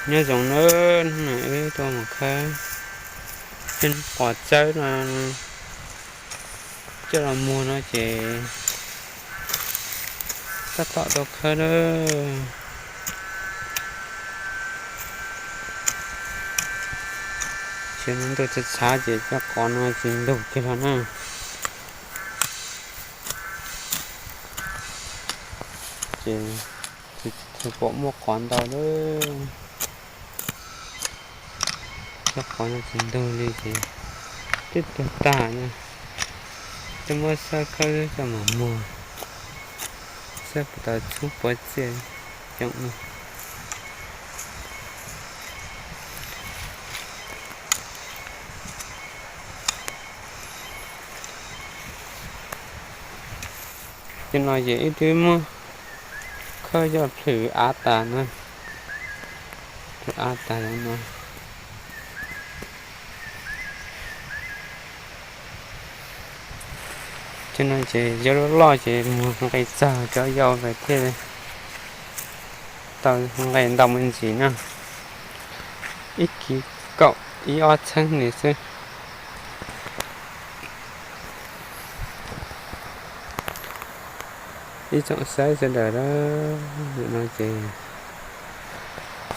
Nyob zoo nawb, hnub no wb tuaj mus khawb cov qos txawb no coj los muag no ces tab tom tau khawb nawb. Ces no ntuj txhav txhav ces cov qos no tsis ntug kiag los na. Ces tsis pom muaj qos ntau lawm. Cov qos no tsis ntug li ces twb tuag tag na. Twb muab xawb khawb coj mus muag, xawb puas tau txhub puav txiaj coob no. Ces no ces ib twb muab khawb coj plhws av tas na, plhws av tas no. Ces no ces yog loj loj ces mus nqis txog cov yau lawm thiaj tau nqis ntau me ntsis na, ib kis kaum ib ob txheeb li xwb. Ib tsoom saib sawv daws, no ces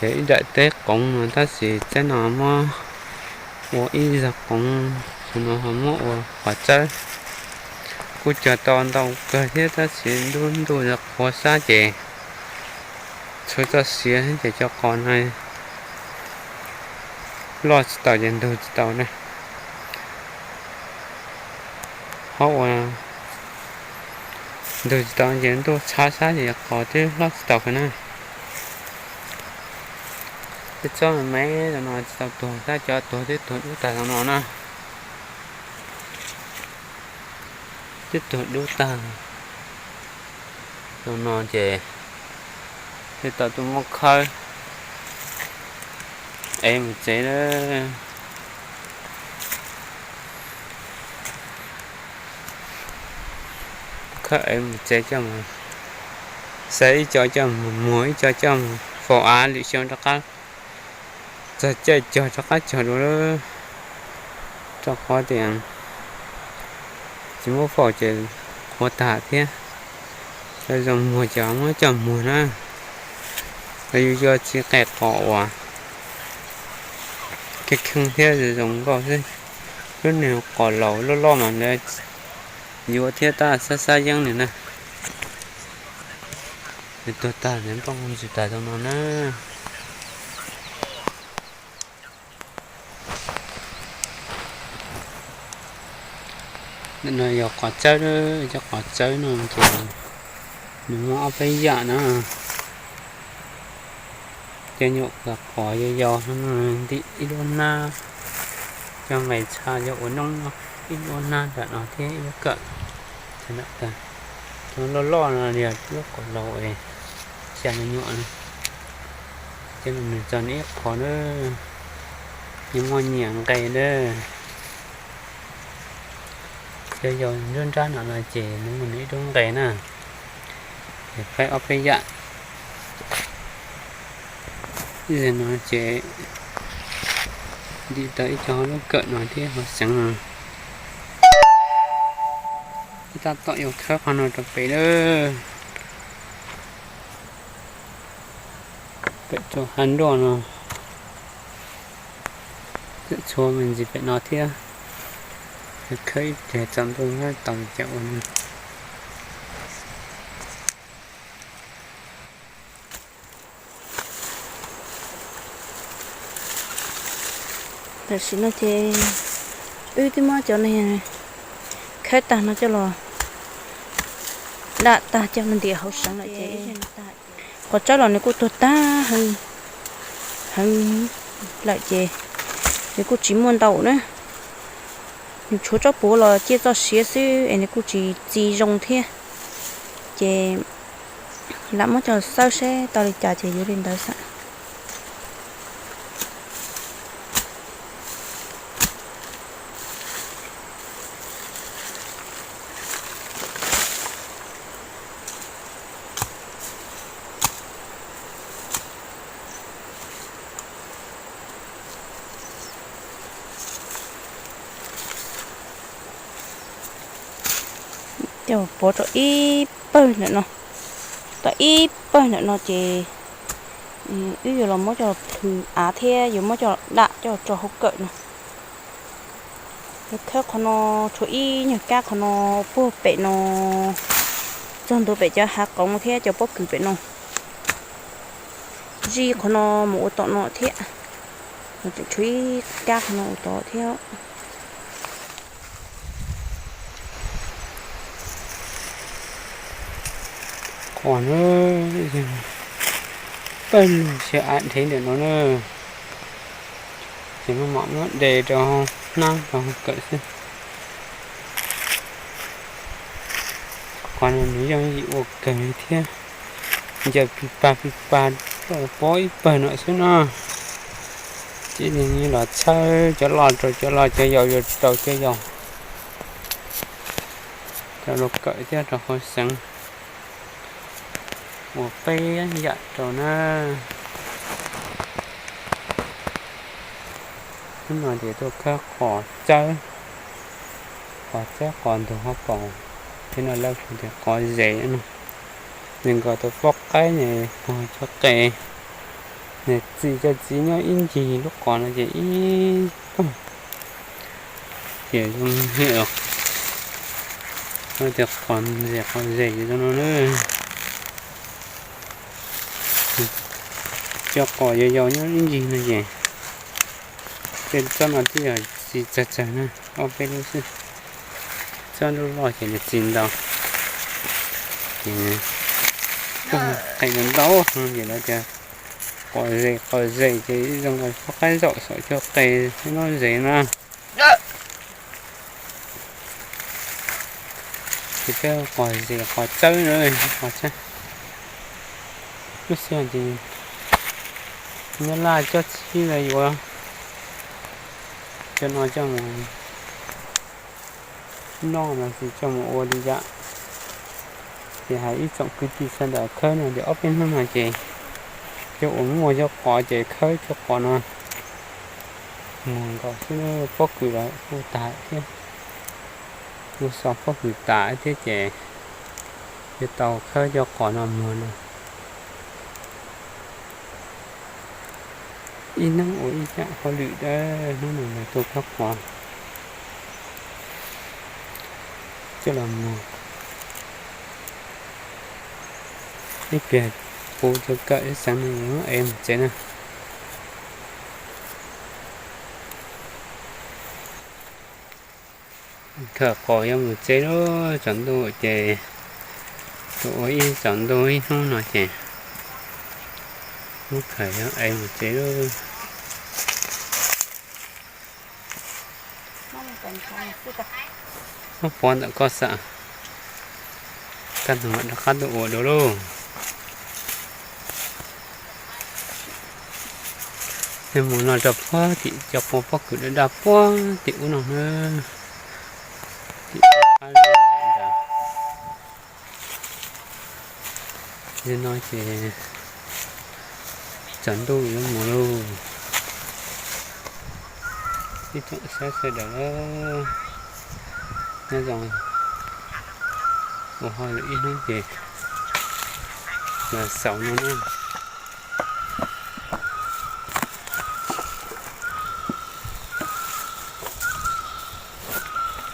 yog ib daim teb qoov no tab sis teb no muab ua ib zag qoov, no ho muab ua qos txawb. Kuj cog tau ntau kawg thiab tab sis ntuj ntuj qhuav sab ces tshuav txoj sia ces cov qos no loj tsis taus ces ntug tsis tau na. Ho ua ntug tsis tau ces ntuj txhab sab ces qos twb hlob tsis tau na. Twb txob me me no tsis tau tuag, tab cov tuag twb tuag dub tag no na. Twb tuag dub tag no ces thiaj tau tuaj muab khawb ev mus tsev lawm. Khawb ev mus tsev coj mus xawb, ib co coj mus muag, ib co coj mus faus av lwm xyoo rov qab txog caij cog rov qab cog dua lawm. Rau qhov tias tsis muab faus ces qhuav tag thiab. Cov zoo muag ces muab coj muag na. Los yus yuav tsis qes qos uas kheej kheej thiab zoo nkauj xwb. Lub niag qos laus loj loj mas lawv yuav thiab tab xab xab yeeb nws na. Nws tuag tag nws nplooj ntsis tas zoo no na. Ntawm no yog qos txawb, cov qos txawb no ces nws muaj ob peb yam na. Cov nyuam qos yau yau no ntim ib lub hnab, cov nqaij tsha cov ua noob ib lub hnab nram no thiab ib lub kawm. Cov loj loj no yog lub qos laus xya me nyuam no. Ces nws txog nws ib qho na, nws muaj nyiam nqe na. Cov yau nruab nrab no no ces nws muaj nws ib lub nqe na. Faib ob peb yam. Ib zaug no ces ntim tau ib co lub kawm no thiab ho xeev no. Tab tom yuav khawb qhov no rau pem lawm. Pem tsob hav nruab no, txhua me ntsis pem no thiab. Khawb ib pliag tsaus ntuj tau li cas ua no. Tam sim no ces wb twb muab cov niag khawb tag no coj los dam tag coj los ntim hauv seev lawm ces qhov tsaib los nws kuj tuag tag heev lawm ces nws kuj tsis muaj ntau na. Nws tshuav tsob puav los ciaj txoj siav xwb es nws kuj tsis txi zoo thiab. Ces lam muab coj xawb seb tau li cas ces yuav li ntawd xwb. Coj pov rau ib pawg ntawm no, tau ib pawg ntawm no ces wb yuav los muab coj plhws av thiab yuav muab coj dam coj tso hauv kawm no. Khawb qhov no, tshuav ib nyuag kab qhov no puag pem no txog ntua pem cov hav qoov thiab cov pob kws pem no. Zij qhov no mus ua tom no thiab, tseem tshuav ib kab qhov no ua tod thiab. Qhov no, pawg lug xyaw av dheev ntawm no na, ces maj mam muab de rau hnab rau kawm xwb. Qhov no nws yooj yim ua kawg li thiab, ncaws pis pag pis pag, pov ib pawg no xwb na. Ces los txhawb cov loj rau cov loj, cov yau rau cov yau, rau lub kawm thiab rau hauv xeev, ua peb yam rau na. Hnub no ces tuaj khawb qos tsawb, qos tsawb qos ntug hauv paus, thiab no lawv hu tias qos zes no. Nws nkaus tau pob qaib ne, pog cov qe, nws txi cov txiv nyob ib ncig lub qos no ces ib pawg, ces zoo tias qos zes qos zes ces zoo no na. Cov qos yau yau nyob ib ncig no ces tej tsob no twb yog txi tsawg tsawg na, ob peb lub xwb. Tsob lub loj ces nws txi ntau, ces qe ntau ntau ces lawv tias qos zes qos zes ces zoo nkaus pob qaib zaum saum cov qe nyob zes na. Ces peb qos zes qos tsawb na, qos tsawb. Lub sij hawm ces nyob laj tsob txhib los yuav cov no coj mus noj los sis coj mus ua li yam. Ces hais ib tsoom kwv tij sawv daws khawb no ces ob peb hnub no ces cov uas muaj cov qos ces khawb cov qos no mus nkaus xwb, pob kws los kuj tas thiab. Mus xo pob kws tas thiab ces yuav tau khawb cov qos no muag no. Ib hnub ua ib yam hauj lwm dawb, hnub no nws tuaj khawb qos coj los muag. Ib pliag puv rau kawm ib xeev no es mus tsev na. Khawb qos yuav mus tsev lawm, tsaus ntuj ces tuaj ua ib tsaus ntuj ib hnub no ces muab khawm yuav es mus tsev lawm. Muab pov ntawm koj xwb, koj tus mam rov qab tuaj ua dua lauj. Yog mus no rau puag tim cov qos pob kws daj daj puag tim ub no na. Tim qab ntawd. Yog no ces tsaus ntuj yuav mus lauj. Ib tsoom saib sawv daws, nyob zoo, ua hauj lwm ib hnub ces los xaus no na.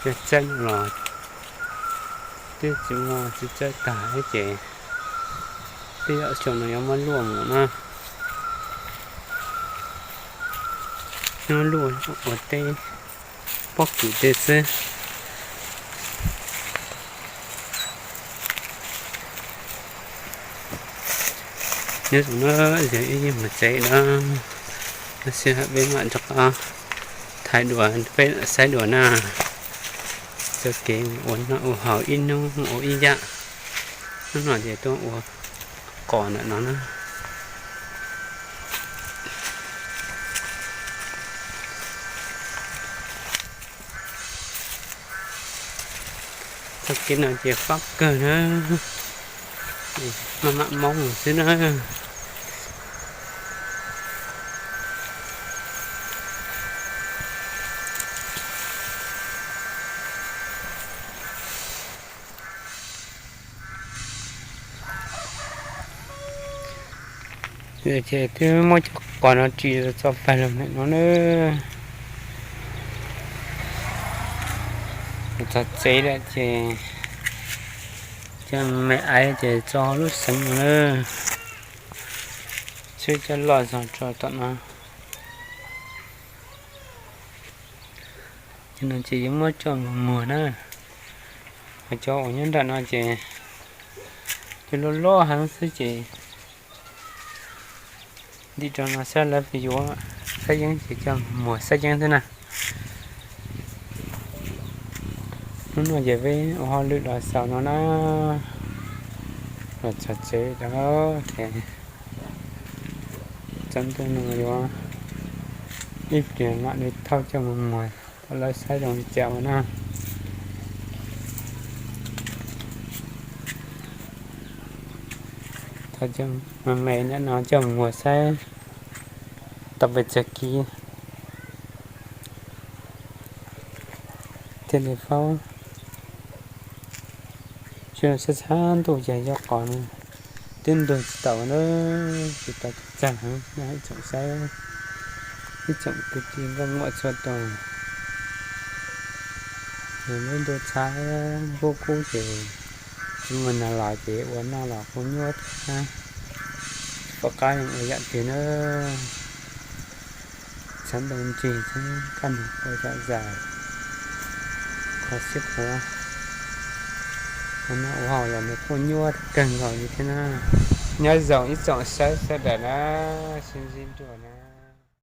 Cov txawb los twb tsis muaj, tsis txawb tag thiab ces tej zaum xyoo no yuav muab luaj mus na. Muab luaj ua teb pob kws tej xwb. Nyob zoo na, yog ib mus tsev na, lub sij hawm peb mam rov qab thaij dua, peb saib dua na. Txoj kev ua noj ua haus ib hnub ua ib yam. Hnub no ces tuaj ua qos ntawm no na. Txoj kev no ces fab kawg na, maj mam maub mus xwb na. Ces twb muab cov qos no ris tso pag los ntawm no na. Txog tsev lawm ces coj me aiv ces tso lub xeev no na, tsheb coj loj zog rau tom no. Ces no ces yuav muab coj mus muag na. Hos cov uas nyob nram no ces cov loj loj heev xwb ces ntim rau no saib lawv yuav xab yeeb ces coj mus muag xab yeeb xwb na. Hnub no ces peb ua hauj lwm los xaus no na, los txog tsev lawm ces tsaus ntuj no yuav ib pliag mam li thauj coj mus muag kom lawv saib zoo li cas ua na. Thauj coj me me ntawm no coj mus muag saib tau pes tsawg kis thiaj li faub. Tsis txhab txhab ntuj ces yog qos twb ntug tsis taus na, tsis tau txaug heev ib tsoom saib, ib tsoom kwv tij nkauj muam txhua tus. Nws lub ntuj txhab kub kub ces tsis muaj nas los ces ua noj los kuj nyuaj thiab, tsis pom qab ua yam twg na. Txhab ntoo ntsig xwb, kaj ntug ua zom zaws, kho siab qhuav. Ua noj ua haus los nws kuj nyuaj kawg nkaus li thiab na. Nyob zoo ib tsoom saib sawv daws na, sib ntsib dua na.